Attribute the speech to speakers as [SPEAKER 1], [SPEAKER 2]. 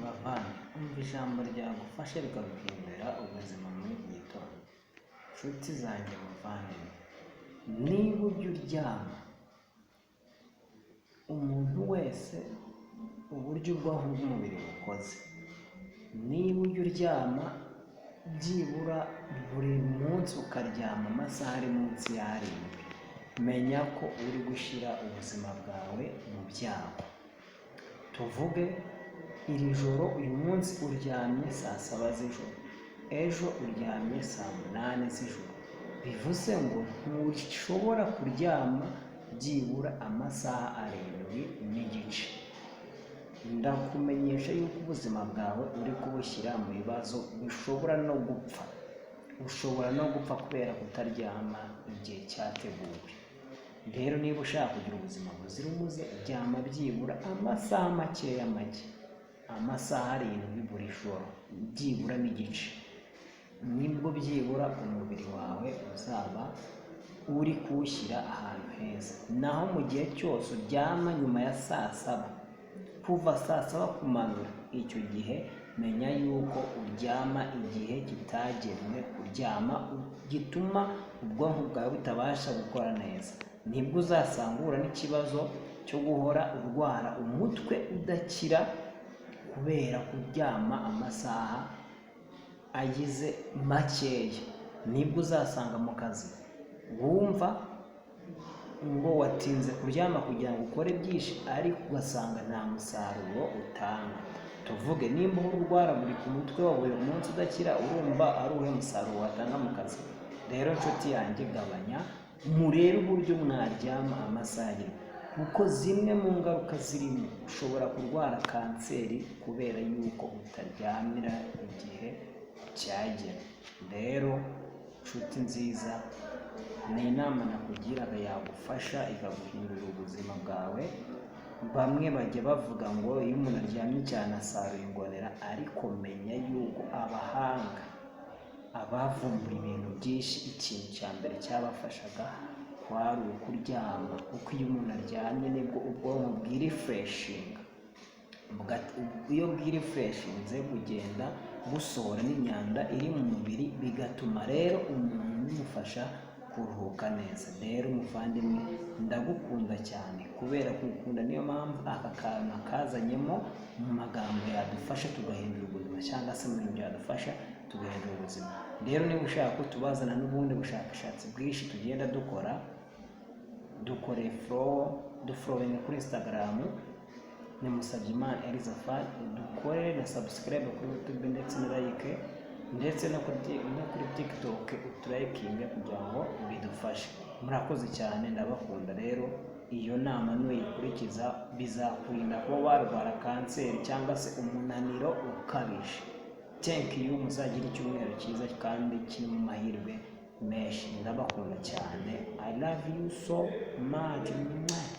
[SPEAKER 1] Bavandi, umva ijambo ryagufasha rikaguhindurira ubuzima muri iki gitondo. Nshuti zanjye muvandimwe, niba ujya uryama, umuntu wese uburyo ubwonko bw'umubiri bukoze, niba ujya uryama byibura buri munsi ukaryama amasaha ari munsi y'arindwi, menya ko uri gushyira ubuzima bwawe mu byago. Tuvuge iri joro, uyu munsi uryamye saa 7 z'ijoro, ejo uryamye saa 8 z'ijoro, bivuze ngo ntushobora kuryama byibura amasaha 7.5. Ndakumenyesha yuko ubuzima bwawe uri kubushyira mu bibazo, bishobora no gupfa. Ushobora no gupfa kubera kutaryama igihe cyateguwe. Rero niba ushaka kugira ubuzima buzira umuze, ryama byibura amasaha makeya make, amasaha 7 buri joro, byibura n'igice, nibwo byibura umubiri wawe uzaba uri kuwushyira ahantu heza. Naho mu gihe cyose uryama nyuma ya saa 7, kuva saa 7 kumanura, icyo gihe menya yuko uryama igihe kitagenwe kuryama, gituma ubwonko bwawe butabasha gukora neza. Nibwo uzasanga uhura n'ikibazo cyo guhora urwara umutwe udakira kubera kuryama amasaha agize makeya. Nibwo uzasanga mu kazi wumva ngo watinze kuryama kugira ngo ukore byinshi, ariko ugasanga nta musaruro utanga. Tuvuge nimba uhora urwaragurika umutwe wa buri munsi udakira, urumva ari uwuhe musaruro watanga mu kazi? Rero nshuti yanjye, gabanya, murebe uburyo mwaryama amasaha agenwe, kuko zimwe mu ngaruka zirimo, ushobora kurwara kanseri kubera yuko utaryamira igihe cyagenwe. Rero nshuti nziza, ni inama nakugiraga yagufasha ikaguhindurira ubuzima bwawe. Bamwe bajya bavuga ngo iyo umuntu aryamye cyane asarura ingonera, ariko menya yuko abahanga, abavumbuye ibintu byinshi, ikintu cya mbere cyabafashaga kwari ukuryama, kuko iyo umuntu aryamye nibwo ubwonko bwirefreshinga. Iyo bwirefreshinze bugenda busohora n'imyanda iri mu mubiri, bigatuma rero umuntu bimufasha kuruhuka neza. Rero muvandimwe, ndagukunda cyane. Kubera kugukunda niyo mpamvu aka kantu kazanyemo mu magambo yadufasha tugahindura ubuzima, cyangwa se mu bintu byadufasha tugahindura ubuzima. Rero niba ushaka ko tubazana n'ubundi bushakashatsi bwinshi tugenda dukora, dukore follow, dufollowinge kuri Instagram ni Musabyimana Elizaphan, dukore na subscribe kuri YouTube ndetse na like, ndetse no kuri TikTok uturayikinge kugira ngo bidufashe. Murakoze cyane, ndabakunda. Rero iyo nama nuyikurikiza bizakurinda kuba warwara kanseri cyangwa se umunaniro ukabije. Thank you, muzagire icyumweru cyiza kandi kirimo amahirwe menshi. Ndabakunda cyane, I love you so much. Mwah.